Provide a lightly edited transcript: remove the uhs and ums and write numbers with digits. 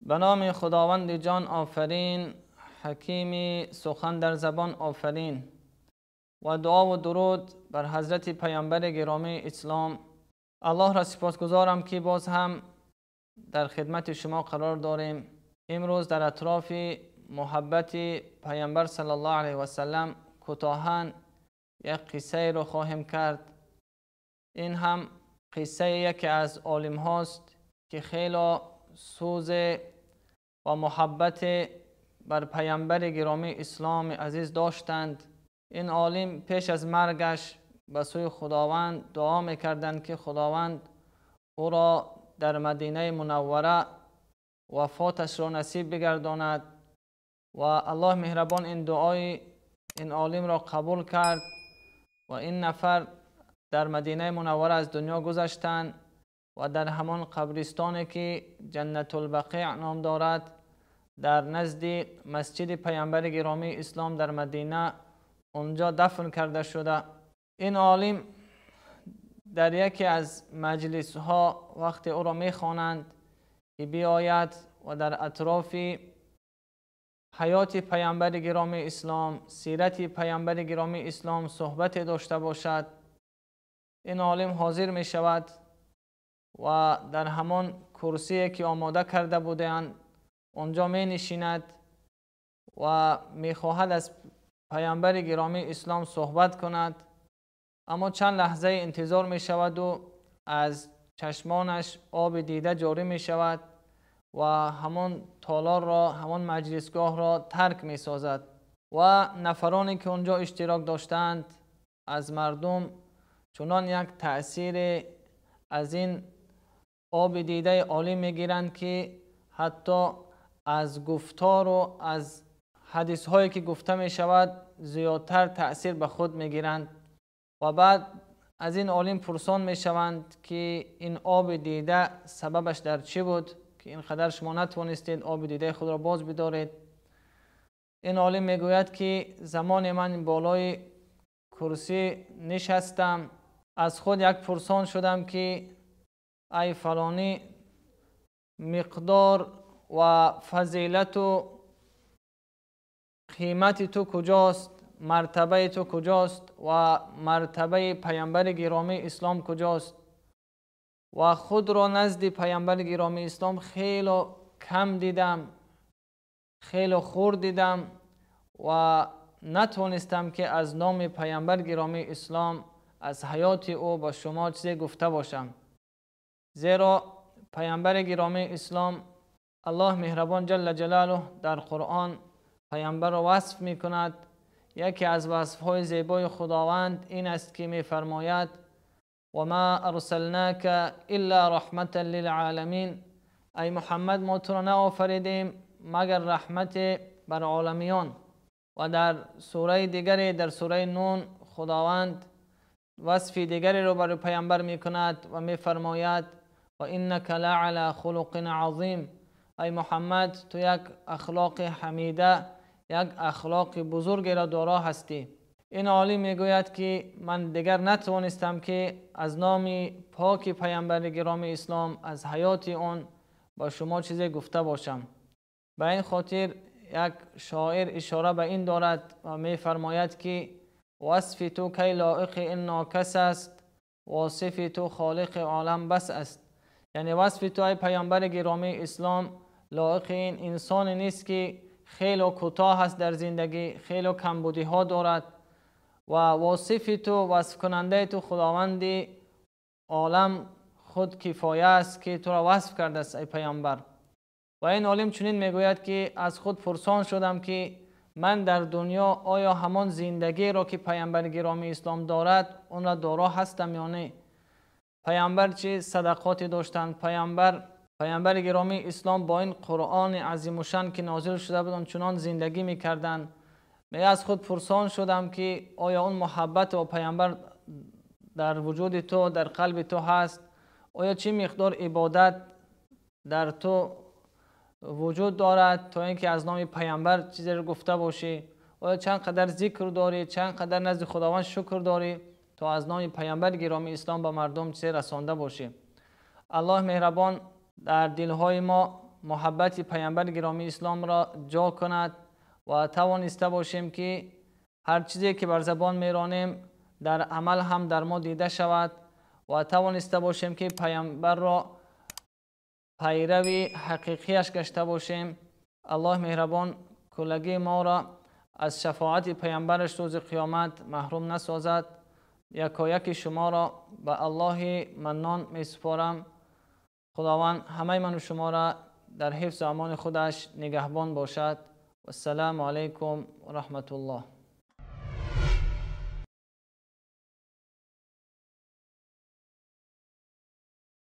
به نام خداوند جان آفرین، حکیم سخن در زبان آفرین، و دعا و درود بر حضرت پیامبر گرامی اسلام. الله را سپاسگزارم که باز هم در خدمت شما قرار داریم. امروز در اطراف محبت پیامبر صلی الله علیه و سلم کوتاهاً یک قصه را خواهیم کرد. این هم قصه یکی از عالم هاست که خیلی سوز و محبت بر پیامبر گرامی اسلام عزیز داشتند. این عالم پیش از مرگش به سوی خداوند دعا میکردند که خداوند او را در مدینه منوره وفاتش را نصیب بگرداند و الله مهربان این دعای این عالم را قبول کرد و این نفر در مدینه منوره از دنیا گذشتند و در همان قبرستانی که جنت البقیع نام دارد در نزد مسجد پیامبر گرامی اسلام در مدینه اونجا دفن کرده شده. این عالم در یکی از مجلس ها وقتی او را میخوانند که بیاید و در اطراف حیات پیامبر گرامی اسلام، سیرت پیامبر گرامی اسلام صحبت داشته باشد، این عالم حاضر می شود و در همان کرسی که آماده کرده بودند آنجا می نشیند و می خواهد از پیامبر گرامی اسلام صحبت کند، اما چند لحظه انتظار می شود و از چشمانش آب دیده جاری می شود و همان تالار را، همان مجلسگاه را ترک می سازد و نفرانی که آنجا اشتراک داشتند از مردم چنان یک تأثیر از این آب دیده عالی می گیرند که حتی از گفتار و از حدیث هایی که گفته می شود زیادتر تأثیر به خود می گیرند و بعد از این عالم پرسان می شوند که این آب دیده سببش در چی بود که اینقدر شما نتوانستید آب دیده خود را باز بدارید. این عالم می گوید که زمان من بالای کرسی نشستم، از خود یک پرسان شدم که ای فلانی، مقدار و فضیلت و قیمت تو کجاست، مرتبه تو کجاست و مرتبه پیامبر گرامی اسلام کجاست، و خود را نزد پیامبر گرامی اسلام خیلی کم دیدم، خیلی خرد دیدم و نتونستم که از نام پیامبر گرامی اسلام، از حیات او با شما چیزی گفته باشم. زیرا پیامبر گرامی اسلام الله مهربان جل جلاله در قرآن پیامبر را وصف می کند. یکی از وصفهای زیبای خداوند این است که می فرماید و ما ارسلناک الا رحمة للعالمین. ای محمد، ما تو را نآفریدیم مگر رحمت بر عالمیان. و در سوره دیگری، در سوره نون، خداوند وصف دیگری را برای پیامبر می کند و می فرماید و انک لعلی خلق عظیم. ای محمد، تو یک اخلاق حمیده، یک اخلاق بزرگ را دارا هستی. این عالم میگوید که من دیگر نتوانستم که از نام پاک پیامبر گرامی اسلام، از حیات آن با شما چیزی گفته باشم. به این خاطر یک شاعر اشاره به این دارد و میفرماید که وصف تو کی لایق این ناکس است، واصف تو خالق عالم بس است. یعنی وصف تو ای پیامبر گرامی اسلام لایق این انسان نیست که خیلی کوتاه است در زندگی، خیلی کمبودی ها دارد، و واصف تو، وصف کننده تو خداوند عالم خود کفایه است که تو را وصف کرده است ای پیامبر. و این عالم چنین میگوید که از خود پرسان شدم که من در دنیا آیا همان زندگی را که پیامبر گرامی اسلام دارد آن را دارا هستم یا نه؟ پیامبر چه صدقاتی داشتند، پیامبر گرامی اسلام با این قرآن عظیم الشان که نازل شده بود چنان زندگی میکردند. من از خود پرسان شدم که آیا اون محبت و پیامبر در وجود تو، در قلب تو هست؟ آیا چه مقدار عبادت در تو وجود دارد تا اینکه از نام پیامبر چیزی رو گفته باشی؟ آیا چند قدر ذکر داری، چند قدر نزد خداوند شکر داری تا از نام پیامبر گرامی اسلام به مردم چیزی رسانده باشی؟ الله مهربان در دلهای ما муҳаббати паёмбари гиромии ислом ро ҷо кунад ва тавониста бошем ки ҳар чизе ки бар забон меронем дар амал ҳам дар мо дида шавад ва тавониста бошем ки паёмбарро пайрави ҳақиқияш гашта бошем. Аллоҳ меҳрабон куллагии моро аз шафоати паёмбараш рӯзи қиёмат маҳрум насозад. Якояки шуморо ба Аллоҳи Маннон месупорам. Худованд ҳамаи ману шуморо дар ҳифзу амони худаш нигаҳбон бошад. Вассалому алайкум ва раҳматуллоҳ.